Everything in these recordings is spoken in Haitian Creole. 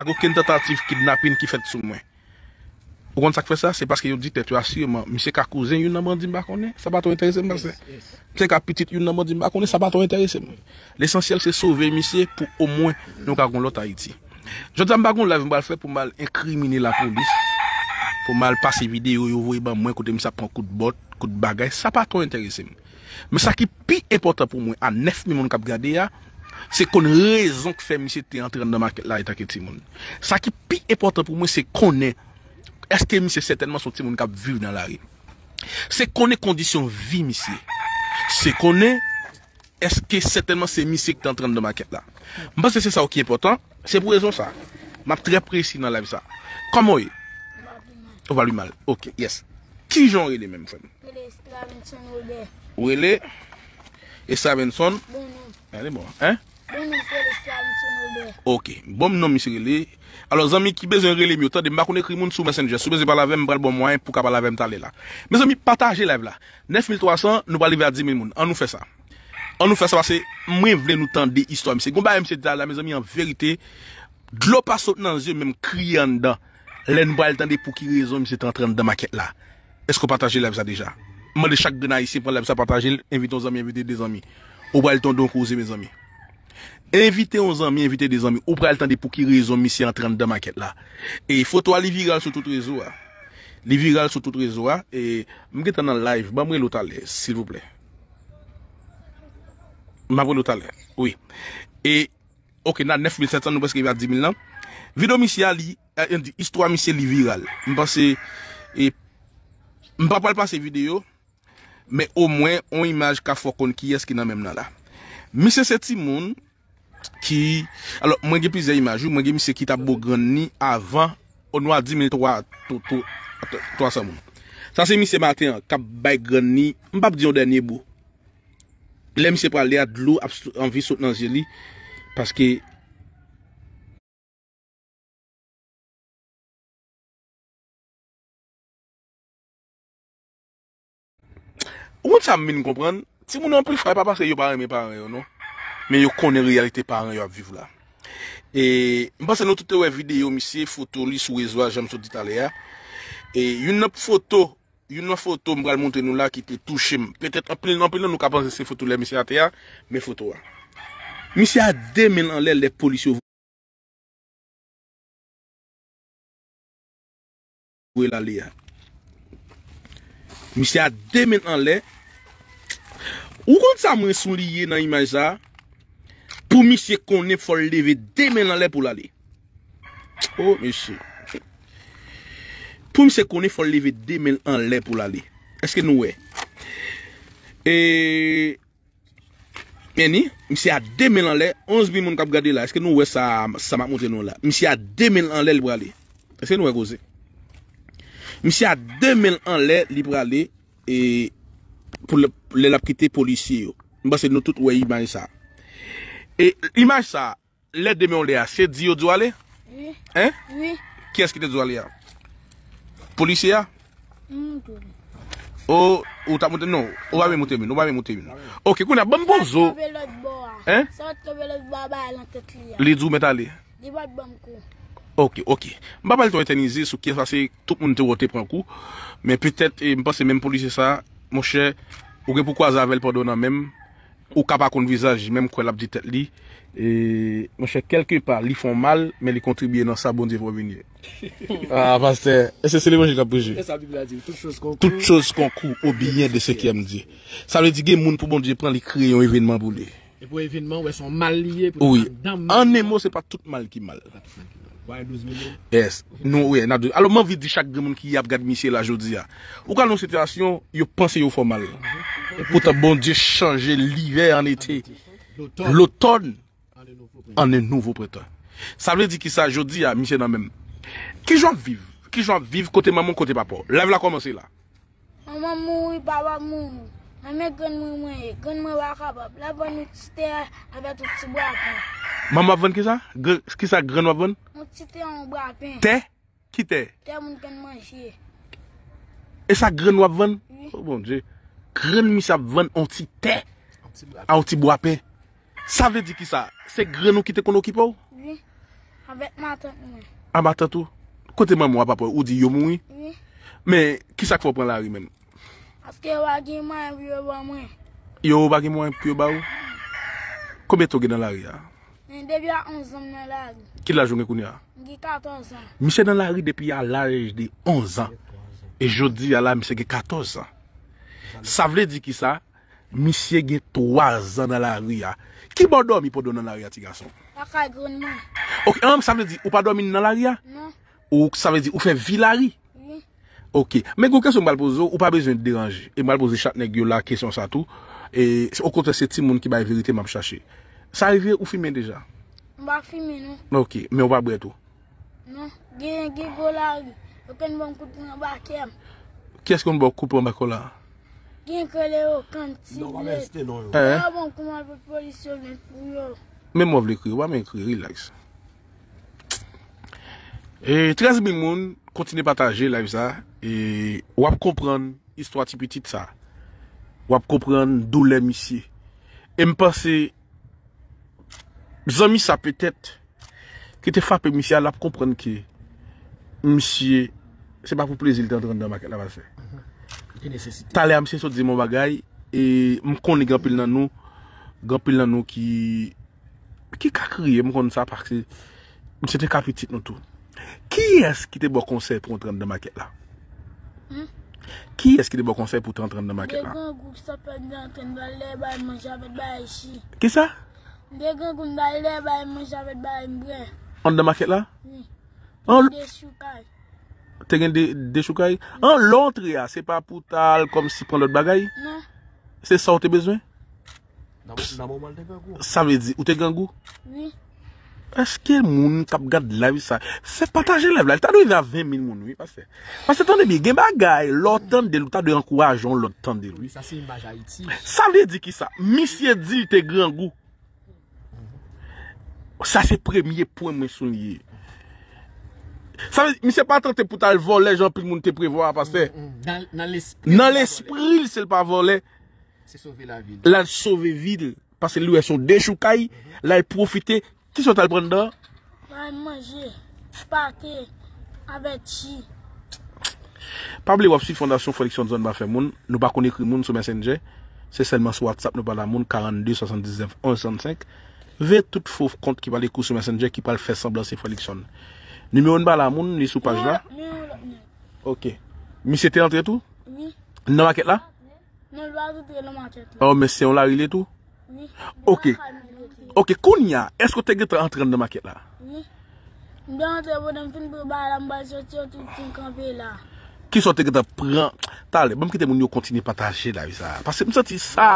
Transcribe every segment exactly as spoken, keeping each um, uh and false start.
Gen okenn tantativ kidnapin ki fèt sou mwen. Ou konn sa k fè sa? Se paske yo di tèt yo asireman, misye ka kouzen youn nan bandi m pa konnen, sa pa twò enterese m, pastè. Misye ka pitit youn nan bandi m pa konnen, sa pa twò enterese m. Lesansyèl se sove misye pou omwen nou ka gon lòt Ayiti. Jodi a m pa gon live m pral fè pou m al enkrimine lapolis, pou m al pase videyo yo voye ban mwen kote misye ap pran kout bòt, kout bagay, sa pa twò enterese m. Men sa ki pi enpòtan pou mwen a nèf mil moun k ap gade a, se konn rezon k fè misye te antre anndan makèt la etanke timoun. Sa ki pi enpòtan pou mwen se konnen èske misye sètènman se yon timoun k ap viv nan lari. Se konnen kondisyon vi misye. Se konnen èske sètènman se misye ki te antre anndan makèt la. M panse se sa ki enpòtan. Se pou rezon sa. M ap trè presi nan live sa. Kòman w ye? Ou pa pi mal. Ok, yes. Kijan w rele menm, frè m? Rele Stravenson Robert. Ou rele Estravenson? Bon non. Gade bon, hein? Bon non, se rele Stravenson Robert. Ok, bon non, misye rele. Alò, zanmi ki bezwen rele m yo, tande, m pa konn ekri moun sou Messenger. Si w bezwen pale avè m, m pral ba w mwayen pou w ka pale avè m talè la. Mezanmi, pataje live la. Nèf mil twa san, nou pral rive a dis mil moun. Ann nou fè sa. Ann nou fè sa, paske mwen vle nou tande istwa misye. Gon bagay misye di la, mezanmi, an verite, dlo pa sot nan zye, men m kriye anndan. Lè n pral tande pou ki rezon misye te antre anndan makèt la. Èske w pataje live sa deja? M mande chak grenn ayisyen pran live sa, pataje l, envite yon zanmi, envite de zanmi. Ou pral tonbe yon koze, mezanmi. Envite yon zanmi, envite de zanmi. Ou pral tande pou ki rezon misye antre anndan makèt la. E foto a li viral sou tout rezo a. Li viral sou tout rezo a. E m gentan nan live. Ban m rele w talè, silvouplè. M ap rele w talè. Wi. E Ok, n a nèf mil sèt san, nou prèske rive a dis mil lan. Videyo misye a, li, eh, istwa misye, li viral. M panse, e, m pa pral pase videyo, men omwen, on imaj ka fè w konn kiyès ki nan men m nan la. Misye se timoun ki, alò, mwen gen plizyè imaj, wi, mwen gen misye ki t ap bo grann ni avan, o nwa dis mil twa, twa san moun. Sa se misye maten an, k ap bay grann ni, m p ap di yon dènye bo. Lè misye prale a, dlo ap sot, anvi sot nan zye li, paske ou konn sa m vin konprann, timoun yo anpil fwa, e pa paske yo pa renmen paran yo, non. Men yo konnen reyalite paran yo ap viv la. E m panse nou tout te wè videyo misye, foto li sou rezo a, jan m sot di talè a. E youn nan foto Youn nan foto m pral montre nou la ki te touche m. Petèt anpil, anpil nan nou ka panse se foto lè misye atè a, men foto a. Misye a de men l anlè lè polis yo voye l ale a. Misye a de men l anlè. Ou konn sa mwen souliye nan imaj sa? Pou misye konnen fò l leve de men l anlè pou l ale. Oh, mesye. Pou misye konnen, fò l leve de men l anlè pou l ale. Èske nou wè? E, men ni, misye a de men l anlè, onz mil moun k ap gade la. Èske nou wè sa, sa m ap montre nou la? Misye a de men l anlè, li prale. Èske nou wè koze? Misye a de men l anlè, li prale, e, pou lè, lè l ap kite polisye yo. M panse nou tout wè imaj sa. E, imaj sa, Lè de men w lè a, se di yo di w ale? Wi. Hein? Wi. Kiyès ki te di w ale a? Polisye a? M montre w li. O, ou t ap montre? Non, ou pa vle montre m, ou pa vle montre m. Ok, kounye a, ban m poze w. Sa t kanpe lòt bò a. Hein? Sa t kanpe lòt bò a, bagay lan tèt li a. Li di w mèt ale? Li pa t ban m kou. Ok, ok. M pa pral twò etènize sou kiyès, paske tout moun te wè w te pran kou. Men petèt, e, m panse menm polisye sa, monchè, ou gen pou kwaze avè l pandan w nan menm. Ou ka pa konn vizaj li, men m kwè l ap di tèt li, e, monchè, kèlkepa, li fè w mal, men li kontribye nan sa Bondye fè w vin ye. Ah, pastè, e se, se levanjil k ap preche. E sa Bib la di, toute chose concourt. Toute chose concourt au bien de ceux qui aiment Dieu. Sa vle di gen moun pou Bondye pran, li kreye yon evènman pou li. E pou evènman, wè, se yon mal li ye, pou wi. Anndan mal. An en mo, se pa tout mal ki mal. Wè, douz milyon. Yes. Nou, wi, n ap di. Alò, m anvi di chak grenn moun ki ap gade misye la jodi a. Ou ka nan yon sitiyasyon, yo panse yo fè w mal. Poutan, Bondye chanje livè an ete. Lotòn. Lotòn an en nouvo prentan. Sa vle di ki sa jodi a, misye nan menm. Kijan w ap viv? Kijan w ap viv kote manman w, kote papa w? Live la kòmanse la. Manman m mouri, papa m mouri. Nan men grann mwen mwen ye. Grann mwen pa kapab. L ap vann yon ti tè avèk yon ti bwa pen. Manman ap vann kisa? Gr-, kisa grann w ap vann? Yon ti tè, yon bwa pen. Tè? Ki tè? Tè moun konn manje. E sa grann w ap vann? Wi. O Bondye. Grann misye ap vann yon ti tè. Yon ti bwa pen. A yon ti bwa pen. Sa vle di kisa? Se grann ou ki te konn okipe w? Wi. Avèk matant mwen. A, matant ou? Kote manman w a, papa w? Ou di yo mouri? Wi. Men, kisa k fè w pran lari menm? Paske yo pa gen mwayen pou yo ban mwen. Yo pa gen mwayen pou yo ba ou? Konbyen tan w gen nan lari a? Men depi a onz an m nan lari. Ki laj ou gen kounye a? M gen katòz an. Misye nan lari depi a laj de onz an. E jodi a la, misye gen katòz an. Sa vle di kisa? Misye gen twa zan nan lari a. Ki bò w dòmi pandan w nan lari a, ti gason? Lakay grann mwen. Ok, an, sa vle di ou pa dòmi nan lari a? Non. Ou, sa vle di ou fè vi lari? Wi. Ok. Men gon kesyon m pral poze w, ou pa bezwen deranje. E m pral poze chak nèg yo la kesyon sa tou. E okontrè, se timoun ki bay verite m ap chache. Sa rive ou fimen deja? M pa fimen, non. Ok. Men ou pa bwè tou? Non. Gen, gen gwo lari. Yo konn ban m kout pwen anba kè m. Kiyès konn ba w kout pwen anba kò la? Gen krele yo, kanti, non, pa blèd. Enhen. Yo ban m kòman pou polis yo vin pou yo. Menm mò vle kriye, ou pa menm kriye, relax. E trèz mil moun, kontinye pataje live sa. E w ap konprann istwa ti pitit sa. W ap konprann doulè misye. E m panse, zanmi sa petèt, ki te frape misye a, l ap konprann ke misye, se pa pou plezi li te antre anndan makèt la, pastè. Li te nesesite. Talè a, misye sot di m yon bagay, e m konnen gen anpil nan nou, gen anpil nan nou ki ki ka kriye, m konn sa, paske misye te ka pitit nou tou. Kiyès ki te ba w konsèy pou w antre anndan makèt la? Hmm? Kiyès ki te ba w konsèy pou w te antre anndan makèt la? De grangou ki sot anndan, antre anndan, lè bay manje avèk bay chi. Kisa? De grangou m bay lè bay manje avèk bay m bwè. Anndan makèt la? Wi. An, de choukay. Te gen de, de choukay? An, lè w antre a, se pa pou w t al kòmsi pran lòt bagay? Non. Se sa w te bezwen? Nan, nan moman l te grangou. Sa vle di, ou te grangou? Wi. Èske moun k ap gad live sa, fè pataje live la, li ta dwe rive a ven mil moun, wi, pastè. Pastè, tande byen, gen bagay, lè w tande l, ou ta dwe ankouraje yon lòt tande l, wi. Sa se imaj Ayiti. Sa vle di kisa? Misye di li te grangou. Sa se premye pwen mwen souliye. Sa vle di, misye pa tante pou t al vòlè jan anpil moun te prevwa a, pastè. Mm, mm. Nan, nan lespri l, se l pa vòlè. Se sove lavi l. L al sove vi l. Paske li wè se yon dechoukay, l al pwofite. Kisa w t al pran anndan? Mwen manje pate avèk chi. Pa bliye w ap swiv Fondasyon Fredrickson Zòn pa fè moun. Nou pa konn ekri moun sou Messenger. Se sèlman sou WhatsApp nou pale a moun, karannde swasanndiznèf onz sannsenk. Veye tout fo kont ki pral ekri w sou Messenger ki pral fè sanblan se Fredrickson. Nimewo n pale a moun, li sou paj la. Nimewo, nimewo lòt nèg. Ok. Misye te antre tou? Wi. Nan makèt la? Non, l pa antre nan makèt la. Oh, men se yon lari li tou? Wi. Ok. Ok, kounye a, èske w te gentan antre anndan makèt la? Wi. M te antre pandan m fin pran bagay la, m pral soti, yo tout fin kanpe la. Kisa w te gentan pran? Talè, ban m kite moun yo kontinye pataje live sa. Paske m santi sa,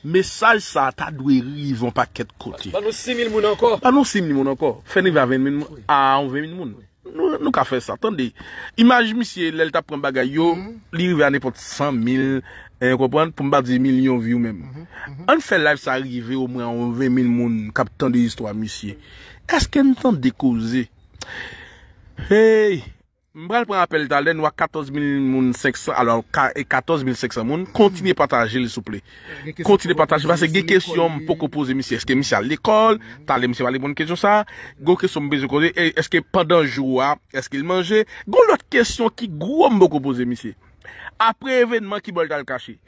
mesaj sa ta dwe rive yon pakèt kote. Ban nou sis mil moun ankò. Ban nou sis mil moun ankò. Fè n rive a ven mil moun, a yon ven mil moun. Nou, nou ka fè sa, tande. Imaj misye, lè l t ap pran bagay yo, li rive a nenpòt san mil, eh, konprann, pou m pa di milyon view menm. Ann fè live sa rive omwen a yon ven mil moun k ap tande istwa misye. Èske n tande koze? Hey! M pral pran apèl talè, nou a katòz mil moun senk san, alò, ka, e katòz mil senk san moun, kontinye pataje l, souple. Kontinye pataje, paske gen kesyon m poko poze misye. Èske misye al lekòl? Talè misye pa reponn kesyon sa. Gon kesyon m bezwen poze, e, èske pandan jou a, èske l manje? Gon lòt kesyon ki gwo m poko poze misye. Apre evènman, ki bò l t al kache?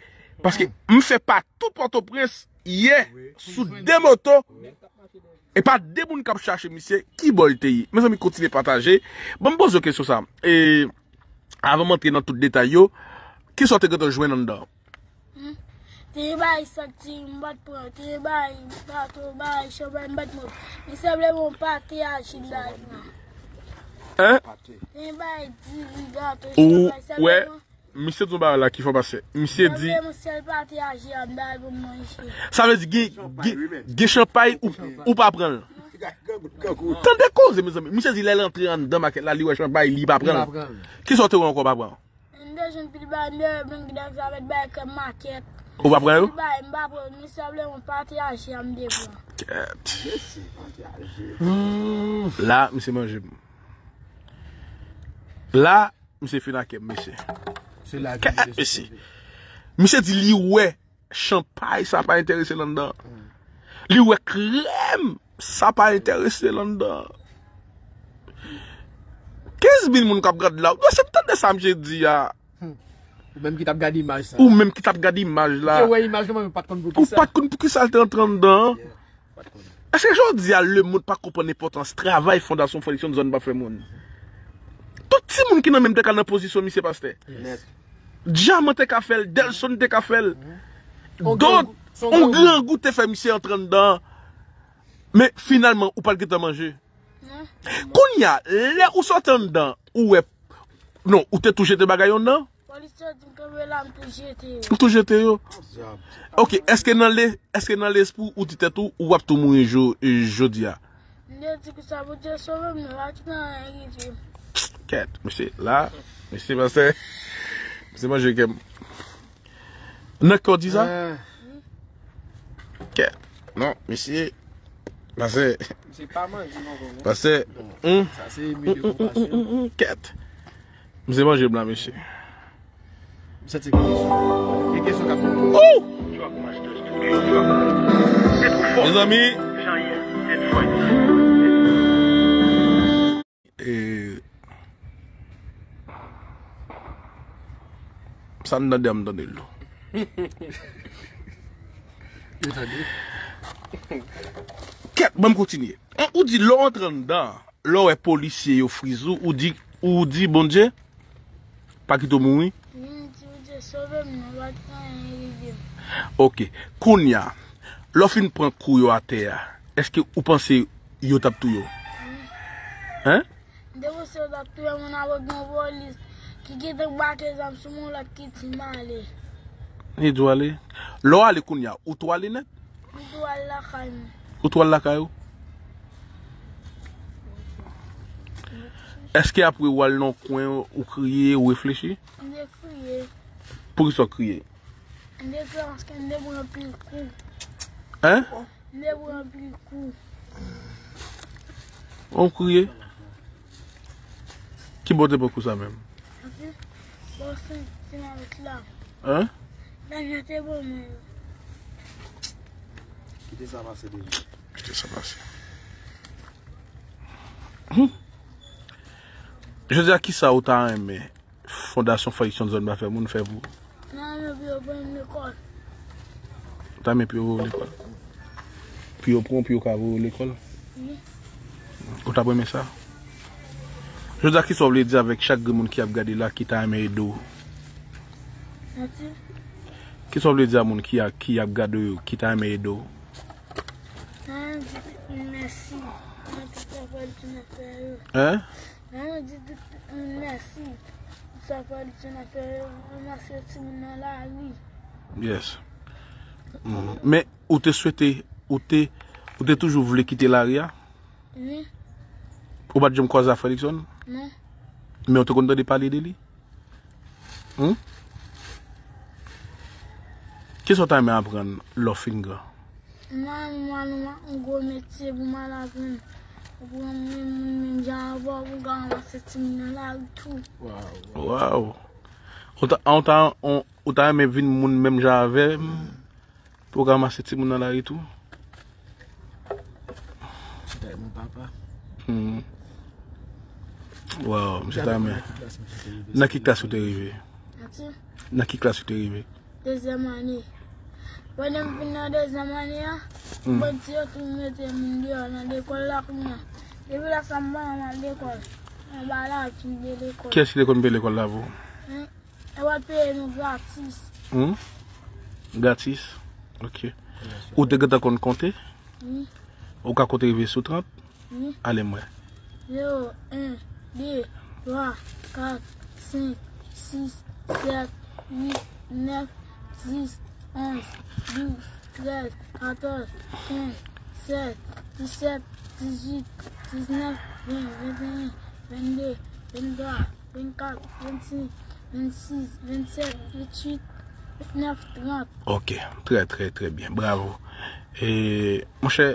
Paske m fè pa tout Pòtoprens yè sou de moto. E pa de moun k ap chache misye, ki bò l te ye? Mezanmi, kontinye pataje. Ban m poze w kesyon sa. E, avan m antre nan tout detay yo, kisa w te gentan jwenn anndan? Hmm. Te bay santi, m pa t pran. Te bay gato, bay chanpay, m pa t pran. Li sanble yon pate aji m bay pran. Hein? Te bay diri, gato, chanpay, sanble yon Misye di yon bagay la ki fò pase. Misye di, sa vle di gen, gen, gen chanpay ou, ou pa pran l. Tande koze, mezanmi. Misye di lè l antre anndan makèt la, li wè chanpay, li pa pran l. Kisa w te wè ankò w pa pran? M te jwenn pil bagay, m te wè blank dèk avèk bagay krèm makèt. Ou pa pran yo? Pil bagay, m pa pran, misye vle yon pate aji a, m te pran. Kèt. La, misye manje m. La, Misye fin ak m, mesye. Kèt, mesye. Misye di li wè chanpay, sa pa enterese l anndan. Li wè krèm, sa pa enterese l anndan. Kenz mil moun k ap gad la. Ou dwe se tande sa misye di a. Ou menm ki t ap gade imaj sa. Ou menm ki t ap gade imaj la. Ou te wè imaj lan, men ou pa t konn pou Ou ki sa. pa t konn pou ki sa l te antre anndan an. Pa t konn. Èske jodi a lemonn pa konprann enpòtans travay Fondasyon Fredrickson Zòn Pa Fè Moun? Tout timoun ki nan menm te ka nan pozisyon misye pastè. Yes. Djaman te ka fè l, Delson te ka fè l. On Dòt, grangou, son on grangou. Grangou te fè misye antre anndan. Men finalman, ou pa t gentan manje. Non. Kounye a, lè ou sot anndan, ou wè. Non, ou te tou jete bagay yo anndan? Polis yo di m kanpe la, m tou jete yo. Ou tou jete yo? Ok, èske nan le, èske nan lespri ou di tèt ou, ou ap tou mouri jo, jodi a? M te di konsa, Bondye sove m, non, pa kite anyen rive m. Kèt, mesye, la, mesye, pastè, mesye manje kè m. Nan kè w di sa? Ah, Kèt, non, mesye, pastè, se pa manje non, non. Pastè, hmm, Sa se mil de konpasyon. hmm, hmm, kèt. Mesye manje m la, mesye. M santi gen kesyon. Gen kesyon k ap vin. Oh! Mezanmi, e, sa m tande a, m tande l tou. Yo tande. Kèt, ban m kontinye. An, ou di lè w antre anndan, lè w wè polisye yo frize w, ou di, ou di Bondye, pa kite w mouri. Wi, m di Bondye sove m, non, pa kite anyen rive m. Ok. Kounye a, lè w fin pran kou yo atè a, èske ou panse yo t ap touye w? Hein? M te panse yo t ap touye m, men apre gen yon polis ki gentan bake zam sou mwen, lòt ki di m ale. Li di w ale. Lè w ale kounye a, ou tou ale nèt? M tou al lakay mwen. Ou tou al lakay ou? Èske apre w al nan kwen, ou kriye, ou reflechi? M te kriye. Poukisa w kriye? M te kriye paske m te pran anpil kou. Hein? M te pran anpil kou. Ou kriye? Ki bò w te pran kou sa menm? Anpil. Bon, se ti mawit la. Hein? Dènye te bon mwen. Kite sa pase deja. Kite sa pase. Hmm. Jodi a, kisa ou ta renmen Fondasyon Fredrickson Zòn Pa Fè Moun fè pou ou? Nan men pou yo pran m lekòl. Ou ta renmen pou yo voye w lekòl? Pou yo pran w, pou yo ka voye w lekòl? Wi. Ou ta renmen sa? Jodi a, kisa w vle di avèk chak grenn moun ki ap gade la, ki ta renmen ede w? Mèsi. Kisa w vle di a moun ki a, ki ap gade w yo, ki ta renmen ede w? Mwen di tout moun mèsi. Mwen tout sa fè di nan fè yo. Hein? Mwen di tout moun mèsi. Tout sa fè di nan fè yo. Remèsye timoun nan lari. Yes. Mhm. Men ou te swete, ou te, ou te toujou vle kite lari a? Wi. Ou pa t janm kwaze a Fredrickson? Non. Men ou te konn tande pale de li? Hmm? Kisa w ta renmen aprann lè w fin gran? Mwen, mwen, mwen, yon gwo metye pou mwen aprann. Pou mwen, moun menm jan avè w, pou ka ranmase timoun nan lari tou. Waw. Ou ta, ou ta, ou, ou ta renmen vin moun menm jan avè m? Pou w ka ranmase timoun nan lari tou? Mwen papa. Hmm. Waw, misye ta renmen. Nan ki klas ou te rive? Mèsi. Nan ki klas ou te rive? Dezyèm ane. Pandan m vin nan dezyèm ane a, bandi yo tou mete moun deyò nan lekòl la kounye a. Depi lè sa a m pa janm al lekòl. Anba lavi m de lekòl. Kiyès ki te konn peye lekòl la pou ou? Yo pa peye nou gratis. Hmm? Gratis? Ok. Ou te gentan konn konte? Wi. Ou ka konte rive sou trant? Wi. Ale m wè. Zewo, en, de, twa, kat, senk, sis, sèt, uit, nèf, dis, onz, douz, trèz, katòz, kenz, sèz, disèt, dizuit, diznèf, ven, venteyen, vennde, venntwa, vennkat, vennsenk, vennsis, vennsèt, vennwit, vennèf, trant. Ok, trè, trè, trè byen. Bravo. E, monchè,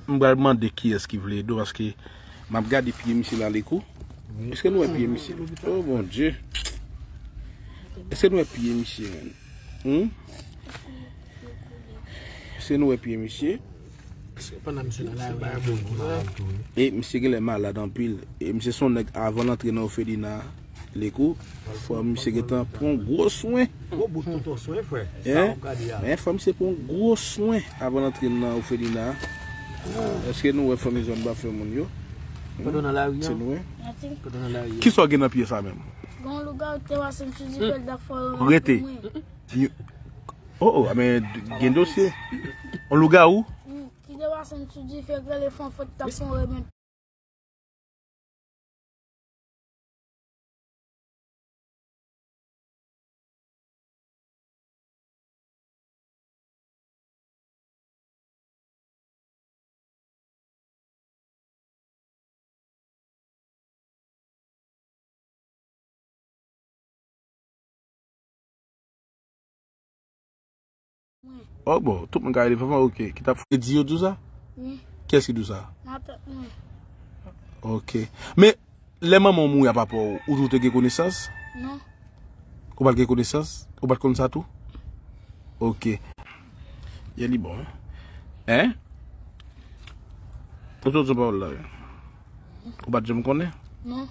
m pral mande kiyès ki vle ede w, paske m ap gade pye misye la, li kou. Èske nou wè pye misye? Oh, Bondye. Èske nou wè pye misye, menn? Hmm? Èske nou wè pye misye? Pandan misye nan lari, bay moun ki malad tou, wi. E misye genlè malad anpil. E misye se yon nèg avan l antre nan ofelina Lekou, fò misye gentan pran gwo swen. Gwo bout tonton swen, frè. Sa w ap gade a. Men fò misye pran gwo swen avan l antre nan ofelina. Èske nou wè fanmi zòn pa fè moun yo? Pandan nan lari an. Se nou wè? Pandan nan lari an. Kisa w gen nan pye sa menm? Gon lougawou te pase m sou dife l t ap fè yo. Rete. Oh, oh, men gen dosye. On lougawou? Ki te pase m sou dife k rele fanfot t ap fè yon remèd. Oh bon, tout moun ka rele fanfan, ok. Ki t ap fredi yo di w sa? Wi. Kiyès ki di w sa? Matant mwen. Ok. Men, lè manman w mouri a papa w, ou tou te gen konesans? Non. Ou pa t gen konesans? Ou pa t konn sa tou? Ok. Ye li bon, hein? Hein? Ou sot sou pawòl la, wi. Ou pa t janm konnen? Non.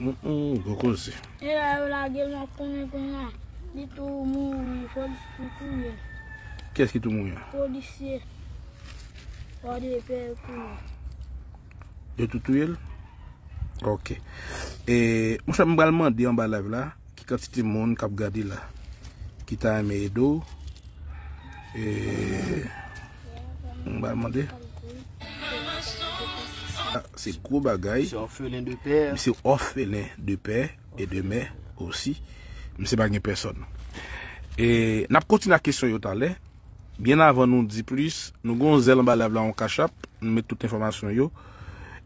Hum, hum, gwo koze. E la, yo lage l, m ap konnen kounye a. Li tou mouri, polis tou touye l. Kiyès ki tou mouri a? Polisye. Pòdepè touye l. Yo tou touye l? Ok. E, monchè, m pral mande anba live la, ki kantite moun k ap gade la, ki ta renmen ede w. E, m pral mande. Ah, se gwo bagay. Misye orphelin de père. Misye orphelin de père et de mère aussi. Misye pa gen pèsòn. E, n ap kontinye ak kesyon yo talè. Byen avan nou di plis, nou gen yon zèl anba live la, yon Cash App, nou met tout enfòmasyon yo.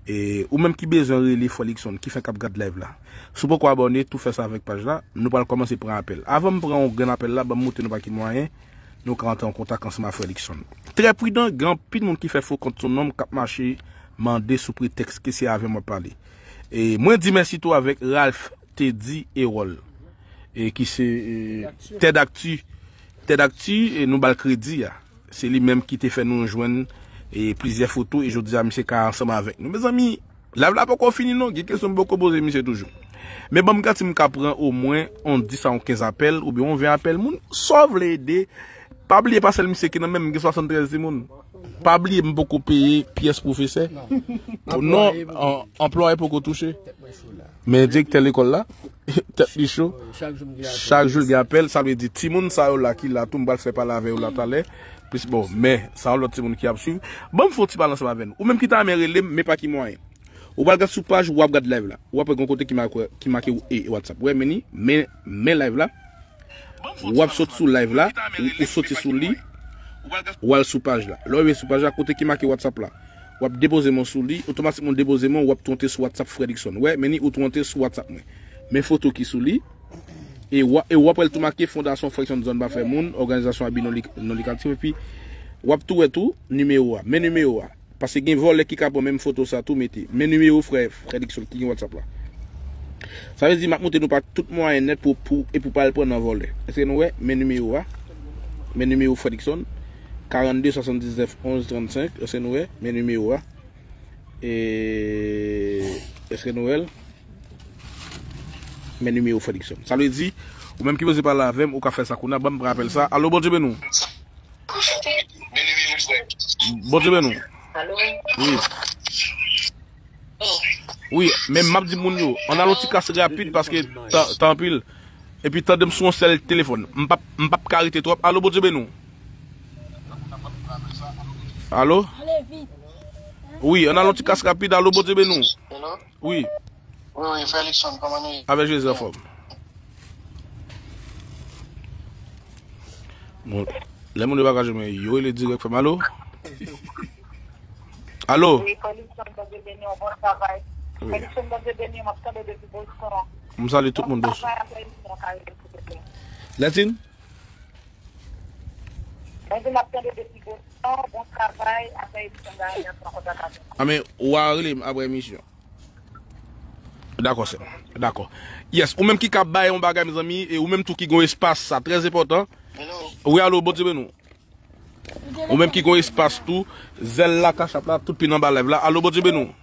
E ou menm ki bezwen rele Frè Luckson, ki fenk ap gad live la. Si w poko abòne, tou fè sa avèk paj la, nou pral kòmanse pran apèl. Avan m pran yon grenn apèl la, ban m montre nou pa ki mwayen nou ka antre an kontak ansanm ak Frè Luckson. Trè pridan, gen anpil moun ki fè fo kont sou non m k ap mache mande sou pretèks ke se avè m w ap pale. E mwen di mèsi tou avèk Ralph Teddy Erol, e ki se, e, Ted Actu. Ted Actu, e nou ba l kredi a. Se li menm ki te fè nou jwenn, e, plizyè foto, e jodi a misye ka ansanm avèk nou. Mezanmi, live la poko fini non, gen kesyon m poko poze misye toujou. Men ban m gade si m ka pran omwen yon dis a yon kenz apèl, oubyen yon ven apèl moun, sa w vle ede. Pa bliye pa sèl misye ki nan men m, gen swasanntrèz timoun. Pa bliye m poko peye pyès pwofesè. Non, an-, anplwaye poko touche. Men direktè lekòl la, tèt li cho. Chak jou l gen apèl, sa vle di timoun sa yo la ki la tou, m pral fè pale avè yo la talè. Plis bon, men sa yon lòt timoun ki ap swiv. Ban m fè yon ti pale ansanm avè nou. Ou menm ki ta renmen rele m, men pa ki mwayen. Ou pral gad sou paj, w ap gad live la. W ap wè gon kote ki make, ki make e, e WhatsApp. Ou wè, men ni, men, men live la. W ap sot sou live la, ou, ou soti sou li, w al sou paj la. Lè w rive sou paj la, kote ki make WhatsApp la, w ap depoze men w sou li, otomatikman w depoze men w, w ap tou antre sou WhatsApp Frè Luckson. Ou wè, men ni ou tou antre sou WhatsApp mwen. Men foto ki sou li, e w, e w ap wè l tou make Fondasyon Frè Luckson Zòn Pa Fè Moun, òganizasyon a bi non li-, non likatif, epi w ap tou wè tou nimewo a. Men nimewo a. Paske gen vòlè ki ka pran menm foto sa tou mete. Men nimewo frè, frè Luckson ki gen WhatsApp la. Sa vle di m ap montre nou pa tout mwayen nèt pou, pou, e pou pa al pran nan vòlè. Èske nou wè? Men nimewo a. Men nimewo frè Luckson. Karannde swasanndiznèf onz trannsenk. Èske nou wè? Men nimewo a. E, èske nou wè l? Men nimewo frè Luckson. Sa vle di, ou menm ki bezwen pale avè m, ou ka fè sa kounye a, ban m pran apèl sa. Alo, Bondye beni w. Bondye beni w. Alo? Wi. Oh. Wi, men m ap di moun yo, ann al yon ti kas rapid paske tan, tan anpil. Epi tande m sou yon sèl telefòn. M p ap, m p ap ka rete twòp. Alo, Bondye beni w. Alo? Ale vit. Wi, ann al yon ti kas rapid. Alo, Bondye beni w. Hello? Wi. Wi, wi, frè Luckson, kòman nou ye? Avèk Jezi anfòm. Bon, lè moun yo pa ka jwenn mwen, yo rele dirèk fè m alo. Alo. Wi, frè Luckson, Bondye beni w, bon travay. Wi. Frè Luckson, Bondye beni w, m ap tande w depi Boston. M salye tout moun Boston. Bon travay, apre emisyon an ka rele, silvouplè. Lètine? Mwen di m ap tande w depi Boston, bon travay, apre emisyon an ka rele, an pran kontak avè w. A men, w a rele m apre emisyon. Dakò, sè. Dakò. Yes, ou menm ki ka bay yon bagay, mezanmi, e ou menm tou ki gon espas, sa trè enpòtan. Hello. Wi, alo, Bondye beni w. Ou menm ki gon espas tou, zèl la, Cash App la, tout pin anba live la. Alo, Bondye beni w.